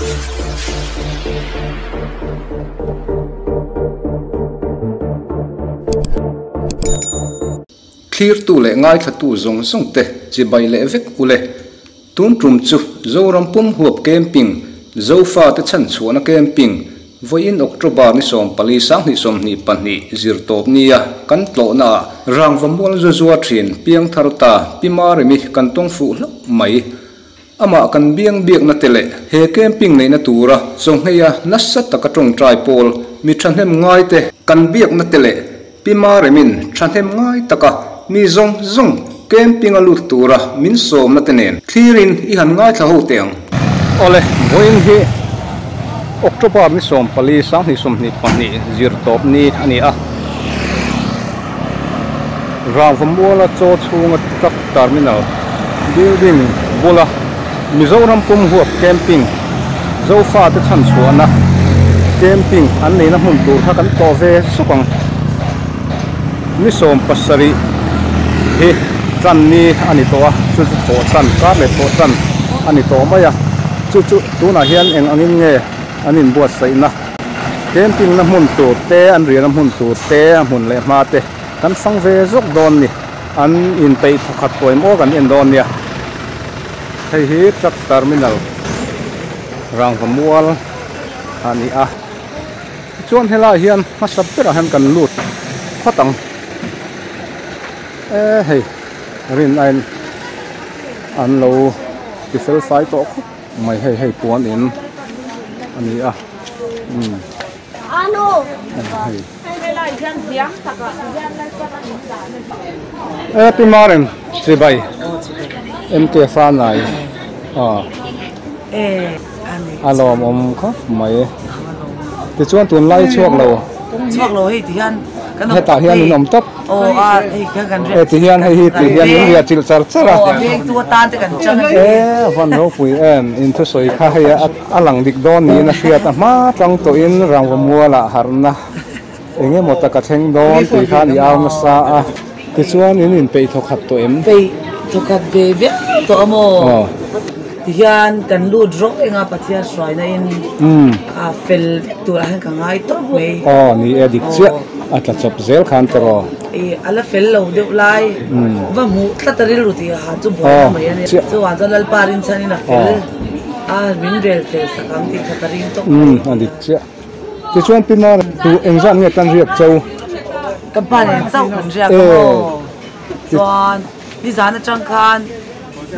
Thlirtu leh ngaithlatu zawng zawng te chibai leh vek ule. Tun tum chu Zoram pum huap camping, Zofa te chhanchhuahna camping, vawiin October ni 14 2022 zir tawp nia kan tlawhna ah rangva mual zu zua thin piangthar ta Pi Maremi kan tawng fuh hlauh mai. Amah kan biang biakna te leh he camping neihna tura chawngheia nasa taka tawngtai pawl mi thahnem ngai te kan biakna te leh Pi Maremin thahnem ngai taka mi zawng zawng camping a lut tura min sawmna te nen thlirin i han ngaithla ho teh ang. Awle, vawiin hi October ni 14 2022 zir tawp ni a ni a. Rangva muala chaw chhunga truck terminal building bula Mizoram pum huap camping Zofa te chhanchhuahna camping an neihna hmun tur kha kan tawh ve zuk ang. Ni 17 hi tan ni a ni tawh a, chu chu thawh tan kar leh thawh tan a ni tawh mai a, chu chu tunah hian eng angin nge an inbuatsaihna. Camping na hmun tur te, an riahna hmun tur te, a hmun leh hma te kan fang ve zawk dawn ni. An inpeih thawkhat pawh em aw kan en dawn nia. Hei hi truck terminal rangva mual a ni a. Tichuan helaiah hian hmasa berah hian kan lut phawt ang. E hei rin aiin an lo ti fel fai tawh khawp mai hei hei puan in a ni a umm hei e pi Marem chibai MK Fanai aw a lawmawm khawp mai tichuan tunlai chhuak lo. Chhuak lo hei ti hian Hetah hian in awm tawp. E ti hian hei hi ti hian in riah chilh char char a. E van ropui em in thusawi kha hei a lang dik dawn niin a hriat a hma tlang tawhin rangva mualah harhna eng emaw tak a thleng dawn tih khan i au nasa a. Tichuan in inpeih thawkhat tawh em? Peih thawkhat ve viau tawh a maw? Ti hian kan lut rawh enga Pathian hruaina in a fel vek turah hian ka ngai tawp mai. Aw ni e dik chiah a tla chawp zel khan tawh aw. I a la fel lo deuh lai va hmuh tlat a rilru tih ha chu buaina mai a ni. Chuvang chuan Lalpa rinchhan in a fel a min rel fel sak ang tih kha ka ring tawp mai. A dik chiah. Tichuan Pi Mara tu engzat nge kan riak cho? Kan pa nen chauh kan riak a maw? Chuan nizan atang khan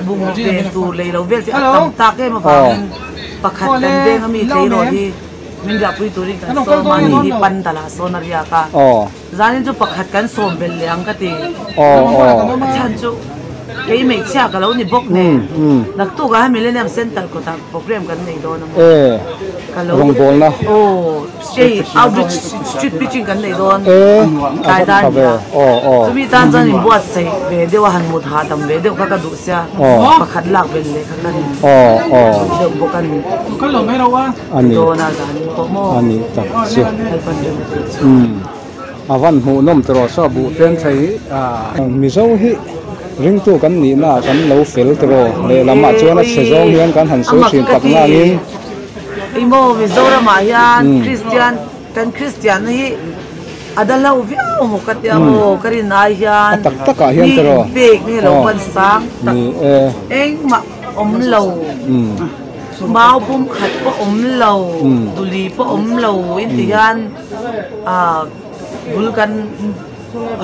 bungraw ven tur lei lo vel te a tam tak em avangin pakhat kan veng ami tleirawl hi min riahpui turin kan sawm a ni hi pandal ah sawn a riak a. Zanin chu pakhat kan sawm belh leh ang ka ti. A chhan chu kei hmeichhia ka lo ni bawk nen. Naktuk ah Millennium Center kawtah program kan nei dawn a maw. Ka lo Aw street outreach street preaching kan nei dawn tlai dar ni a. Chumi tan chuan inbuatsaih ve deuh a han mut hahdam ve deuh kha ka duh sia pakhat lak belh leh kha kan duh deuh bawk a ni. Dawn a zanin pawh maw. Lalpan rem a tih chu. A van hmuh nawm tawh saw buh tlem thei hi Mizo hi ringtu kan nihna ah kan lo fel tawh lehlam ah chuan a chhe zawng hian kan han sawi thin tak nangin. Emaw Mizoram ah hian Kristian kan Kristian na hi a da lo viau maw ka tia maw ka rin ai hian a tak tak ah hian mi inpek nge lo pan sang tak engmah awm lo. Mau pum khat pawh awm lo, duli pawh awm lo in ti hian ah bul kan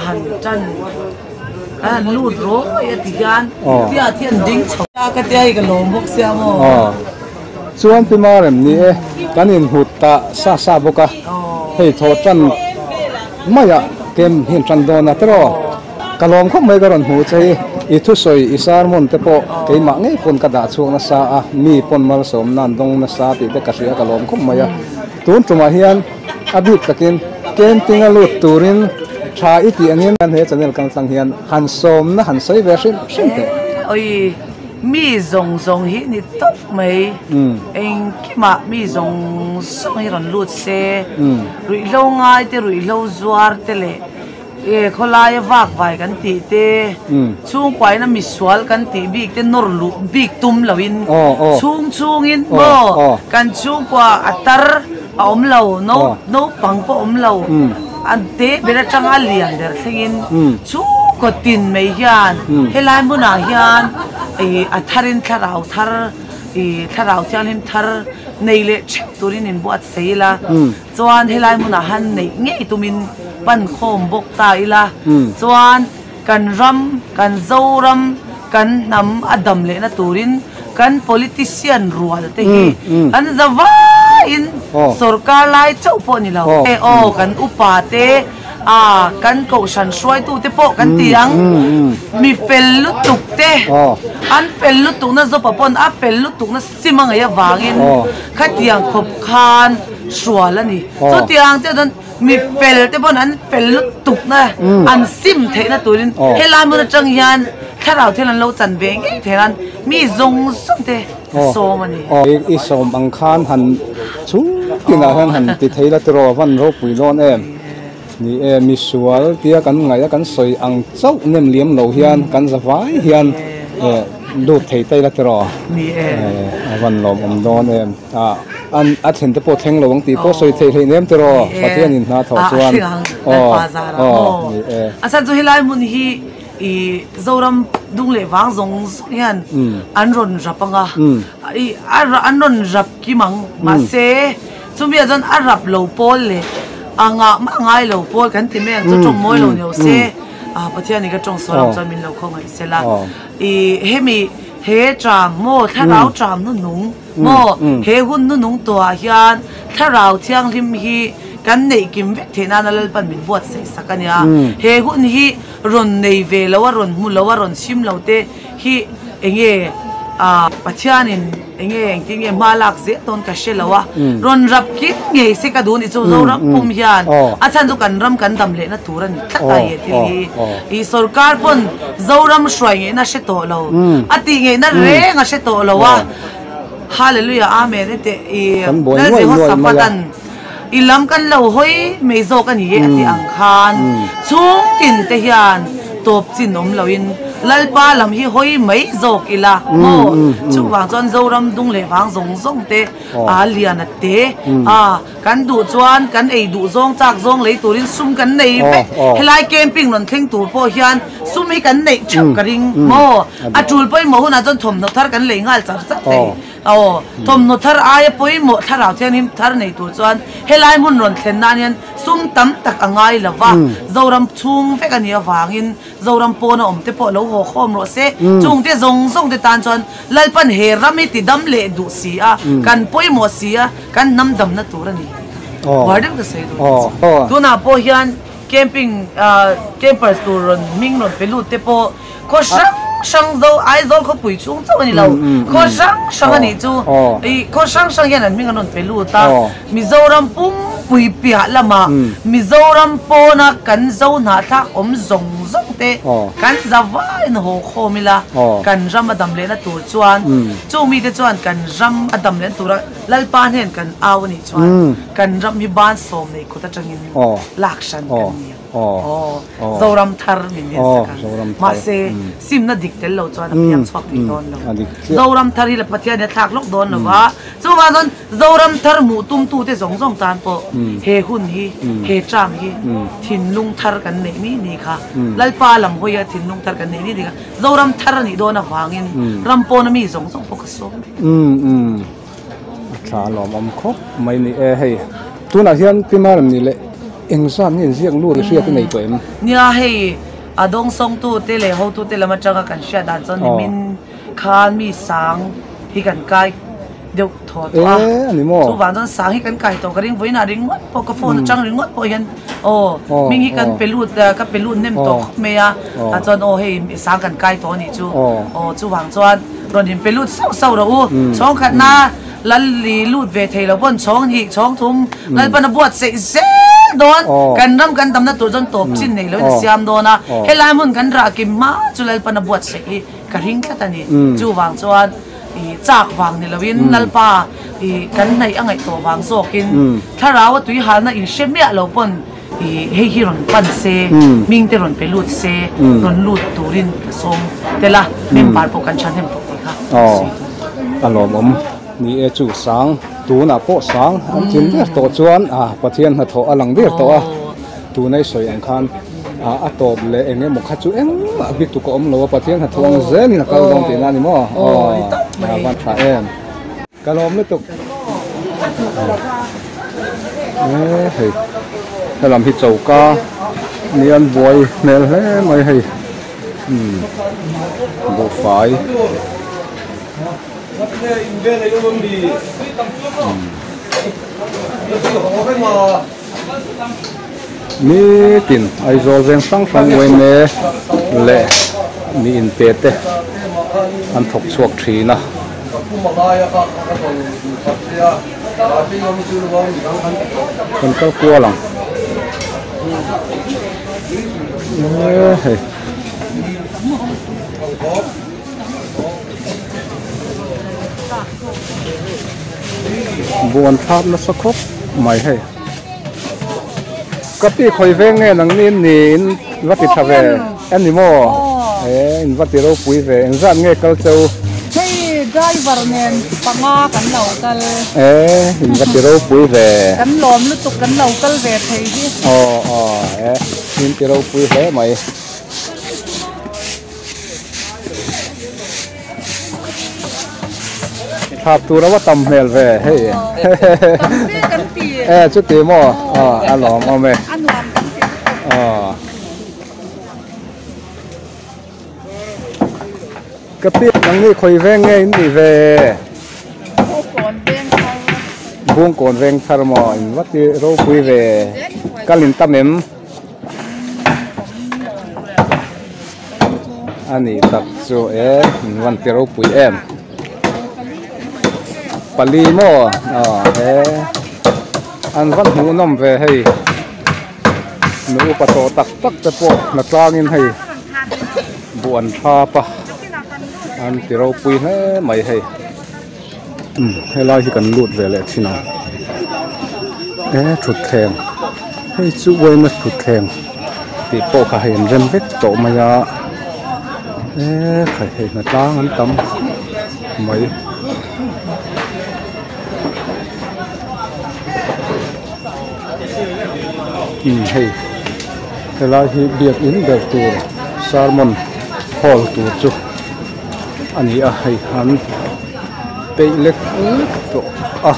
han tan kan han lut rawih a ti hian tia thi an ding chho a ka tia hei ka lawm bawk sia maw. Aw chuan pi Marem ni e kan inhmut ta sa sa bawk a hei thaw tan maiah kem hian tan dawn a tiraw. Ka lawm khawp mai ka rawn hmuh che hi, i thusawi i sermon te pawh keimah ngei pawn ka dah chhuak nasa a, mi pawn malsawmna an dawng nasa tih te ka hria ka lawm khawp mai a. Tun tumah hian a bik takin camping a lut turin tha i tih angin he channel kal tlang hian han sawmna han sawi ve hrim hrim teh. Oi, mi zawng zawng hi ni tawp mai, engkimah mi zawng zawng hi rawn lut se, ruihhlo ngai te ruihhlo zuar te leh. E khawlaia vak vai kan tih te, chhungkuaina misual kan tih bik te nawr luh bik tum loin chhung chhungin maw kan chhungkua a tar a awm lo, naupang pawh a awm lo, a te ber atanga a lian ber thlengin chhungkaw tin mai hian helai hmunah hian a tharin thlarau thar, thlarau thianghlim thar nei leh theuh turin inbuatsaih ila. Chuan helai hmunah han neih ngei tumin pan khawm bawk ta ila chuan kan ram, kan Zoram, kan hnam a dam lehna turin kan politician rual te hi an za vaiin sorkar lai chauh pawh ni lo e aw kan upa te a kan kohhran hruaitu te pawh kan ti ang mi fel lutuk te an fel lutukna zawpa pawn a fel lutukna Sim a ngaih avangin khatiang khawp khan hrual a ni. Chutiang chiah chuan mi fel te pawn an fel lutukna an sim theihna turin helai hmun atang hian thlarau thil an lo chan ve ngei theih nan mi zawng zawng te a sawm a ni. I sawm ang khan han chhung tinah hian han ti thei la tiraw van ropui dawn em? Ni e, misual tia kan ngaih a kan sawi ang chauh nem liam lo hian kan za vai hian lut thei ta ila tiraw? Ni e. A van lawmawm dawn em? A an a thlen te pawh thleng lo ang tih pawh sawi thei hleih nem tiraw? Pathian in hna thawh chuan. A thleng ang Lalpa zar ah maw? Ni e. A chhan chu helai hmun hi i Zoram dung leh vang zawng zawng hian an rawn rap ang a, i an rawn rap kim ang mahse Chumi ah chuan a rap lo pawl leh a ngah mah ngai lo pawl kan ti mai ang chu tawng mawi lo ni lo se ah Pathian in ka tawng sual ang chuan min lo khawngaih se la i hemi he tram maw thlarau tram hnuhnung maw he hun hnuhnung tawhah hian thlarau thianghlim hi kan neih kim vek theih nana Lalpan min buatsaih sak a nia he hun hi rawn nei ve lo a rawn hmu lo a rawn chhim lo te hi enge ah Pathianin enge engtin nge hma lak zel dawn ka hre lo a, rawn rap kim ngei se ka duh ni chu Zoram pum hian a chhan chu kan ram kan dam lehna tur a ni tlat a he thil hi ih sorkar pawn Zoram hruai ngeihna hre tawh lo a tih ngeihna reng a hre tawh lo a Hallelujah Amen ete ih Laljehoshaphat-an I lam kan lo hawi mai zawk a ni e a tih ang khan chhung tin te hian tawp chin awm loin Lalpa lam hi hawi mai zawk ila maw? Chuvang chuan Zoram dung leh vang zawng zawng te a lian a te a kan duh chuan kan ei duh zawng chak zawng lei turin sum kan nei vek helai camping rawn thleng tur pawh hian sum hi kan neih theuh ka ring maw? A tul pawimawh hunah chuan thawmhnaw thar kan lei nghal char char thei. Aw, thawmhnaw thar aia pawimawh thlarau thianghlim thar nei tur chuan helai hmun rawn thlen nan hian sum tam tak a ngai lo va, Zoram chhung vek a nih avangin Zoram pawna awm te pawh lo haw khawm rawh se. Chungte zawng zawng te tan chuan Lalpan he ram hi ti dam leh duh si a, kan pawimawh si a, kan hnam damna tur a ni tih kha uar deuh ka sawi dawn a ni. Tunah pawh hian camping campers tur rawn hming rawn pe lut te pawh Khaw hrang hrang zo Aizawl khawpui chhung chauh a ni lo. Khaw hrang hrang a nih chu ih khaw hrang hrang hian an hming an rawn pe lut a. Mizoram pumpui piah lamah Mizoram pawna kan zo hnahthlak awm zawng zawng te kan za vaiin haw khawm ila kan ram a dam lehna tur chuan chung mite chuan kan ram a dam lehna tura Lalpa hnen kan au a nih chuan kan ram hi bansawm nei kut atangin lak hran kan ni ang. Aw, Zoram thar min din sak a, mahse simna dik tel lo chuan a piang chhuak thei dawn lo. Zoram thar hi la Pathian hi a thlak lawk dawn lo va, chuvang chuan Zoram thar hmuh tumtute zawng zawng tan pawh he hun hi, he term hi thinlung thar kan neih ni ni kha, Lalpa lam hawia thinlung thar kan neih ni ni kha Zoram thar a nih dawn avangin ram pawna mi zawng zawng pawh ka sawm vek. A tha lawmawm khawp mai ni e hei tunah hian pi Maram ni leh engzat nge inziak lut i hriat i nei tawh em? Nia hei a dawngsawng tu te leh hotu te lam atanga kan hriat dan chuan nimin khan mi sang hi kan kai deuh thaw tawh a chuvang chuan sang hi kan kai tawh ka ring vawiinah ringawt pawh ka phone atang ringawt pawh hian aw hming hi kan pe lut ka pe lut hnem tawh khawp mai a tah chuan aw hei sang kan kai tawh a nih chu aw chuvang chuan Rawn in pe lut sauh sauh rawh u. Chhawng khatna lal li lut ve thei lo pawn chhawng hnih, chhawng thum Lalpan a buat seih zel dawn. Kan ram kan damna tur chuan tawp chin nei loin a siam dawn a. Helai hmun kan rah kim hma chu Lalpan a buat seih hi ka ring tlat a ni. Chuvang chuan i chak vang ni loin Lalpa i kan hnaih a ngaih tawh vang zawkin thlarau a tui halna in hre miah lo pawn. Ih hei hi rawn pan se, hming te rawn pe lut se, rawn lut turin ka sawm tel a, member pawh kan thahnem tawh tih kha ka sawi duh. A lawmawm ni e chu sang tunah pawh sang an tlin der tawh chuan a Pathian hnathawh a lang der tawh a, tuna i sawi ang khan a tawp leh eng emaw kha chu engmah bi tuk a awm lo a, Pathian hnathawh ang zelin a kal dawn tihna a ni maw? Aw a van tha em. Ka lawm lutuk. E hei helam hi choka ni an buai hmel hle mai hei umm buhfai umm nitin Aizawl veng hrang hrang uaime leh mi inpe te an thawk chhuak thin a. Kan kal kual ang e hei. Buan thlak nasa khawp mai hei. Ka pi khawi veng nge nang ni in ni in va ti tha ve en ni maw e in va ti ropui ve engzat nge kal cheu. Hei driver nen panga kan lo kal. E in va ti ropui ve. Kan lawm lutuk kan lo kal ve thei hi. Aw aw e in ti ropui hle mai. Thlak tur a va tam hmel ve hei e chuti maw aw a lawm awm e aw ka pi nangni khawi veng nge in nih ve Bungkawn veng thar maw in va ti ropui ve kal in tam em. A nih tak chu e in van ti ropui em pali maw aw he an va hmuh nawm ve hei nu upa tawh tak tak te pawh hna tlangin hei buh an thap a an ti ropui hle mai hei umm helai hi kan lut ve leh thin ang e thutthleng hei chu uaina thutthleng tih pawh kha hei an rem vek tawh mai a e khai hei hnatlang an tam mai. Umm hei helai hi biakin ber tur sermon hall tur chu a ni a hei an peih lek lek tawh a.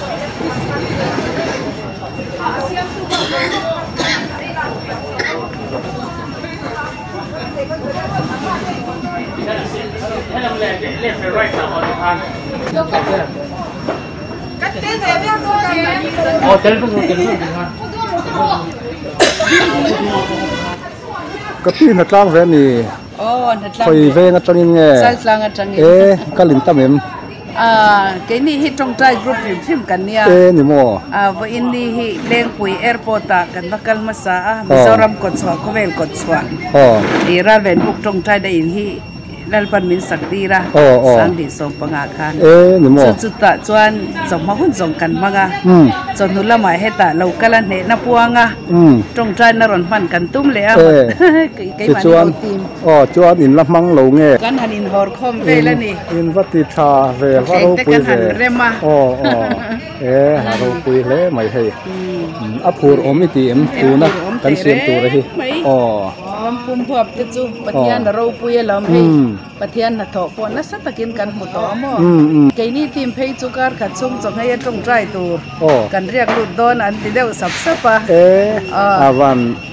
Ka pi hna tlang ve a ni. Khawi veng atangin nge? Chaltlang atangin. E kal in tam em? Ah keini hi tawngtai group hrim hrim kan nia. E ni maw? Ah vawiin ni hi Lengpui airport ah kan va kal hmasa a Mizoram kawtchhuah khawvel kawtchhuah. Aw. I Ralvenbuk tawngtai na in hi Lalpan min sak tir a, 2015 khan. Chu chutah chuan chawhma hun zawng kan hmang a, chawhnu lamah hetah lo kal a hnehna puang a, tawngtaina rawn hman kan tum leh a, keimahni ho team. Aw chuan in la hmang lo nge? Kan han inhawr khawm vel a ni. In va ti tha ve, va ropui ve. Aw aw e a ropui hle mai hei. A phur awm i ti em tuna kan siam tur a hi. Aw. Ram pum huap te chu Pathian a ropui a lawm hei Pathian hnathawh pawh nasa takin kan hmu tawh a maw keini team phei chu kar khat chhung chaw nghei a tawngtai tur kan riak lut dawn an ti deuh sap sap a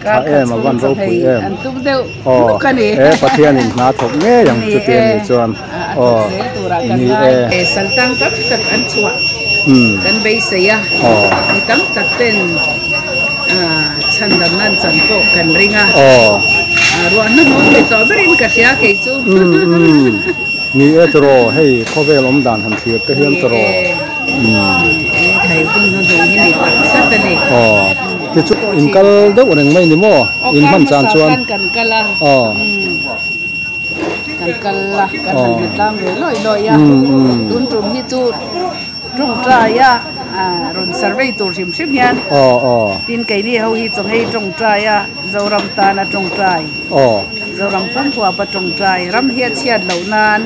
kar khat chhung chaw nghei an tum deuh nuk a ni Pathianin hna thawk ngei ang chuti a nih chuan a thawk zel turah kan ngai saltang tam tak an chhuah kan beisei a mi tam tak ten. Chhan dam nan chan pawh kan ring a. Ruah hnuhnawm ni tawh berin ka hria kei chu. Ni e tawraw hei khawvel awm dan han thlir te hian tawraw. Ni e thei hun hnuhnawm hi ni tak zet a ni. Tichu in kal deuh reng mai ni maw? In hman chan chuan. Kan kal a. Kan kal a kan han hre tlang ve lawi lawi a. Tun tum hi chu tawngtai a. Rawn survey tur hrim hrim hian tin keini ho hi chawnghei tawngtai a Zoram tana tawngtai Zoram pumpuapa tawngtai ram hi a chhiat loh nan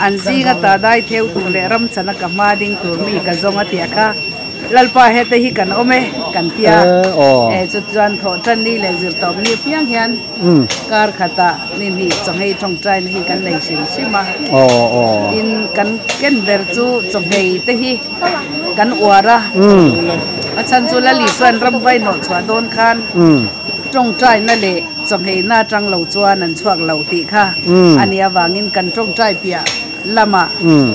an zinga ta dai theu tur leh ram chana ka hma ding tur mi ka zawng a tia kha Lalpa hete hi kan awm e kan tia e chu chuan thawh tan ni leh zir tawp ni apiang hian kar khatah ni hnih chawnghei tawngtai na hi kan nei hrim hrim a tin kan ken ber chu chawnghei te hi kan uar a a chhan chu Lali chuan ramhuai nawh chhuah dawn khan tawngtai na leh chawnghei na atang lo chuan an chhuak lo tih kha a nih avangin kan tawngtai piah lamah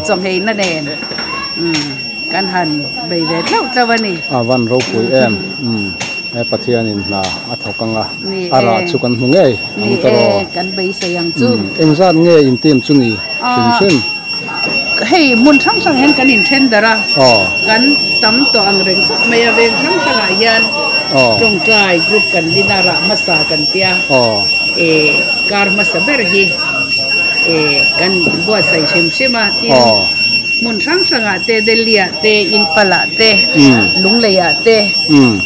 chawnghei na nen. Kan han bei ve tlauh tlauh a ni. A van ropui em. He Pathianin hna a thawk ang a, a rah chu kan hmu ngei ang ta rawh. Ni e, kan beisei ang chu. Engzat nge in team chu ni hrim hrim? Hei hmun hrang hrang hian kan inthen darh a, kan tam tawh ang reng khawp mai a, veng hrang hrangah hian tawngtai group kan din a, rah hmasa kan tia, kar hmasa ber hi kan buatsaih hrim hrim a, tin. Hmun hrang hrangah te, Delhi-ah te, Imphal-ah te, Lunglei-ah te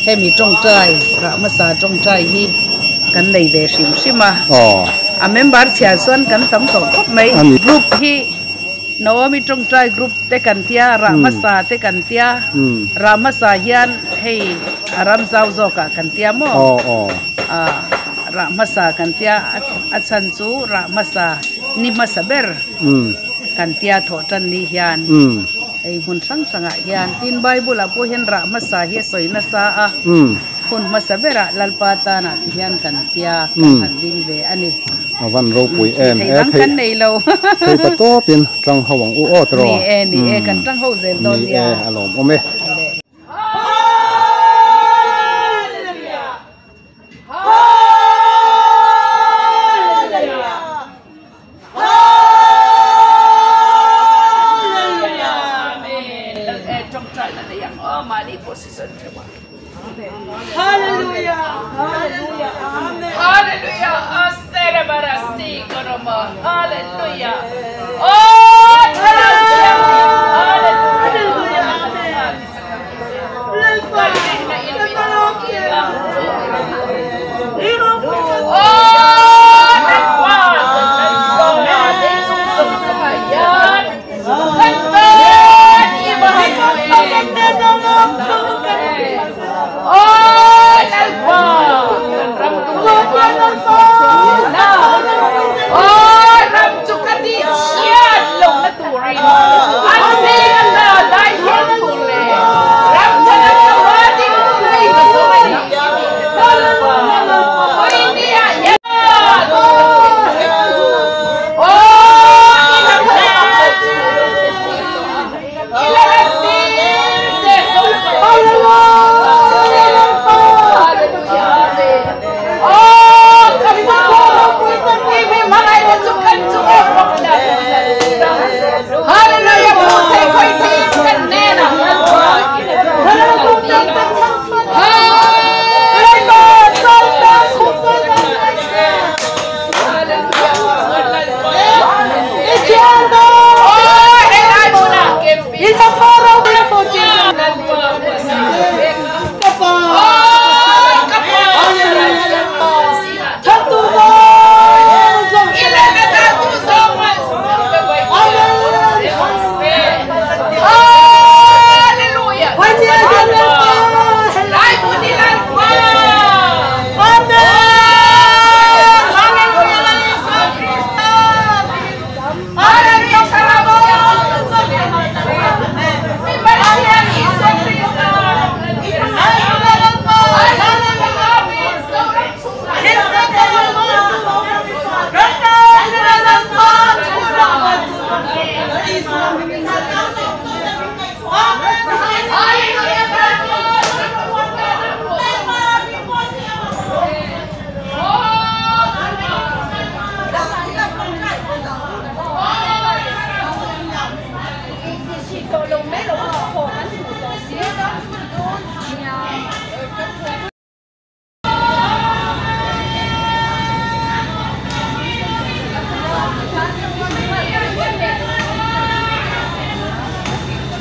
hemi tawngtai, rah hmasa tawngtai hi kan nei ve hrim hrim a. A member chhiar chuan kan tam tawh khawp mai. Group hi Naomi tawngtai group te kan tia, rah hmasa te kan tia, rah hmasa hian hei a ram zau zawkah kan tia maw? Rah hmasa kan tia, a chhan chu rah hmasa ni hmasa ber. Kan tia thawh tan ni hian hei hmun hrang hrangah hian tin Bible ah pawh hian rah hmasa hi a sawi nasa a, hun hmasa berah Lalpa tanah ti hian kan tia kan han ding ve a ni. A van ropui em e, thei kan nei lo. Thei pa tawpin tang ho ang u aw tiraw. Ni e, ni e, kan tang ho zel dawn nia. Ni e, a lawmawm e.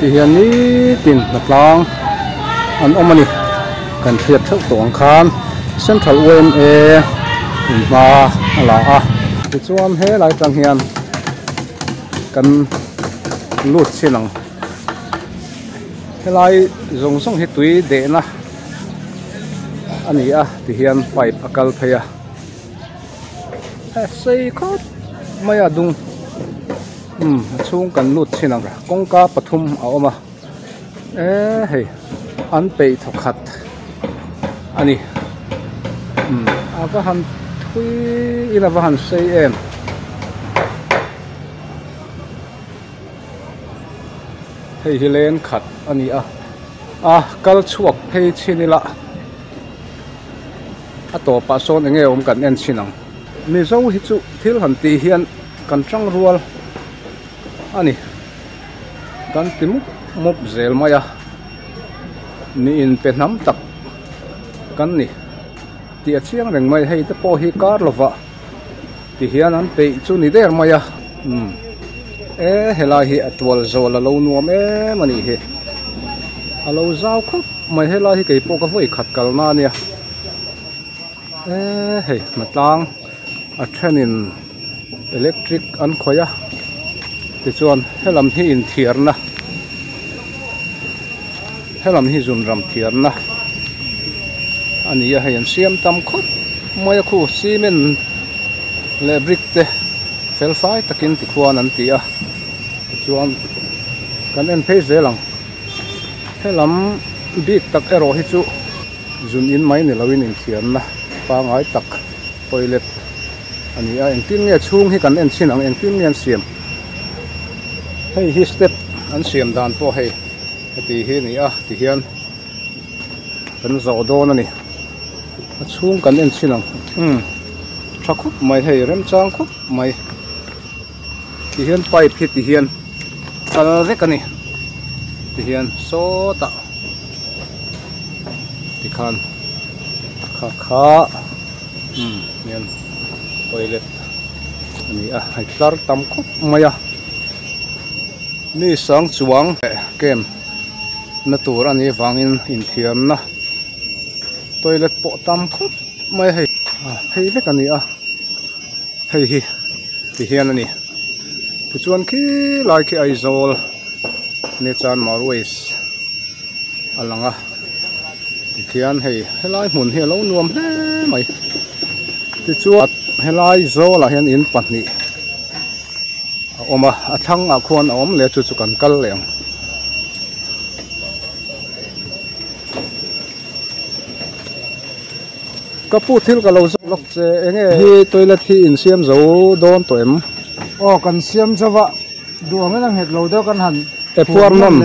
Ti hian nitin hnatlang an awm a ni. Kan hriat theuh tawh ang khan Central yma in hma a la a. Tichuan helai tang hian kan lut chin ang. Helai zawng zawng hi tui dehna a ni a tihian pipe a kal phei a. Sei khawp mai a dung umm a chhung kan lut chin ang kawngka pathum a awm a eee hei an peih thaw khat a ni umm a va han thui in a va han sei em. Hei hi leng khat a ni a a kal chhuak phei chhin ila a tawpah sawn eng nge awm kan en chhin ang. Mizo hi chu thil han tih hian kan tang rual a ni kan ti mup mup zel mai a mi inpe hnam tak kan ni tih a chiang reng mai hei te pawh hi kar lovah. Ti hian an peih chu ni der mai a umm e helai hi a tual zawl a lo nuam em a nih hi a lo zau khawp mai helai hi keipawh ka vawi khat kal na ania e hei hnatlang a thenin electric an khawih a tichuan helam hi inthiarna helam hi zunram thiarna a ni a hei an siam tam khawp mai a khu cement leh brick te fel fai takin tikhuan an ti a tichuan kan en phei zel ang helam bik tak erawh hi chu zun in mai ni loin inthiarna pangai tak toilet a ni a engtin nge chhung hi kan en chhin ang engtin nge an siam hei hi step an siam dan pawh hei heti hi a ni a tihian kan zawh dawn a ni a chhung kan en chhin ang umm tha khawp mai hei remchang khawp mai tihian pipe hi tihian kal vek a ni tihian sawtah tikhan kha kha umm hian toilet a ni a hei tlar tam khawp mai a mi sang chuang leh camp na tur a nih avangin inthiamna toilet pawh tam khawp mai a hei phei vek a ni a hei hi ti hian a ni tichuan khilai khi Aizawl Nechan Marways a lang a tikhian hei helai hmun hi a lo nuam hle mai tichuan helai zawlah hian in pahnih a awm a a thlangah khuan a awm leh chu chu kan kal leh ang. Ka pu thil ka lo zawk lawk che enge hi toilet hi in siam zo dawn tawh em? Aw kan siam zo a duh angin a nghet lo deuh kan han E puar nawm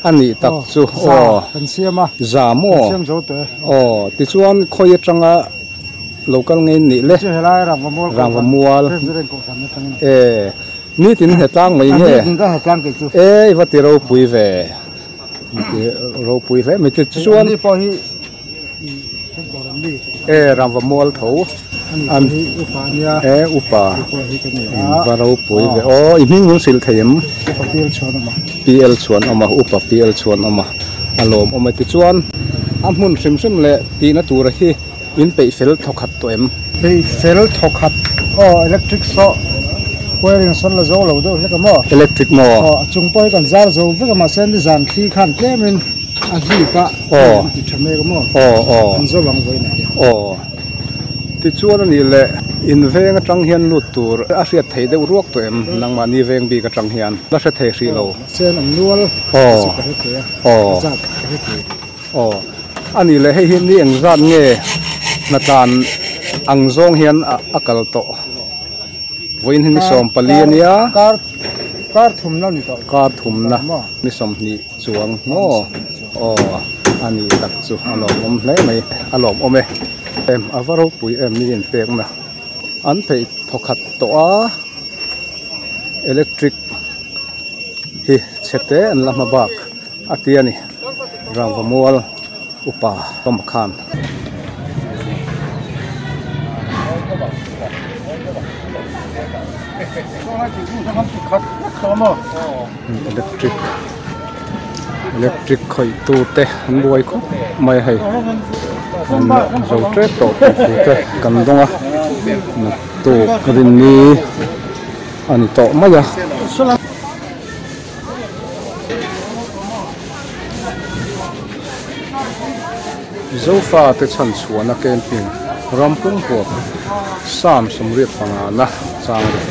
a nih tak chu aw kan siam a za maw siam zo tawh e aw tichuan khawi atanga lo kal ngei nih le chu helai Rangvamual Rangvamual e nitin hetlang mai nge nitin ka hetlang kei chu e i va ti ropui ve ti ropui hle mai tichuan ni pawh hi E Rangvamual tho an upa ania e upa va ropui ve aw i hming min hrilh thei em upa PL Chhuanawma PL Chhuanawma upa PL Chhuanawma a lawm awm e tichuan a hmun hrim hrim leh tihna tura hi in peih fel thawkhat tawh em peih fel thawkhat aw electric saw wiring sawn la zo lo deuh hlek a maw electric maw aw a chung pawh hi kan zar zo vek a mahse nizan thli khan tlemin A hlip a, Aw. Ti tha mek a maw? Aw, aw. An zo ang vawiin ah hian. Aw. Tichuan a nih leh in veng atang hian lut tur a hriat thei deuh ruak tawh em? Nangmahni veng bik atang hian la hre thei hrih lo. Aw, chen an nual Aw. chu ka hre thei a. Aw. A zat ka hre thei. Aw. A nih leh hei hi ni engzat nge hnatlan ang zawng hian a kal tawh? Vawiin hi ni 14 a nia. Kar kar thumna ni tawh. Kar thumna ni 20 chuang maw aw a ni tak chu a lawmawm hle mai a lawmawm e. Em a va ropui em mi inpekna an phei thawkhat tawh a electric hi chhe te an la hma bak a ti a ni Rangvamual upa Tawma khan. Electric. Electric khawih tu te an buai khawp mai a hei an zo tep tawh tih thu te kan dawng a naktuk rinni a ni tawh mai a. Zofa te chhan chhuahna camping ram pum huap Psalm 75 na chang ruk.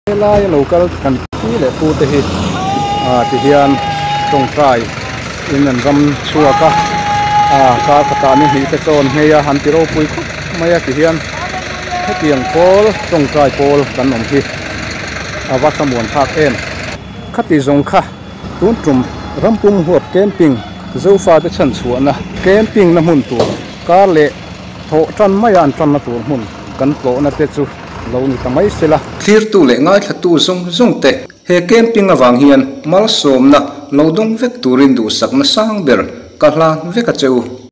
Helai a lo kal kan pi leh pu te hi ah ti hian tawngtai in an ram chhuak a ah kar khatah ni hnih te chawn nghei a han ti ropui khawp mai a ti hian hetiang pawl tawngtai pawl kan awm hi a va thlamuan thlak em. Khati zawng kha tun tum rampum huap camping Zofate chhanchhuahna camping na hmun tur kar leh thawh tan maia an tanna tur hmun kan tlawhna te chu lo ni ta mai sela. Thlirtu leh ngaithlatu zawng zawng te he camping avang hian malsawmna lo dawng vek turin duhsakna sang ber ka hlan vek a che u.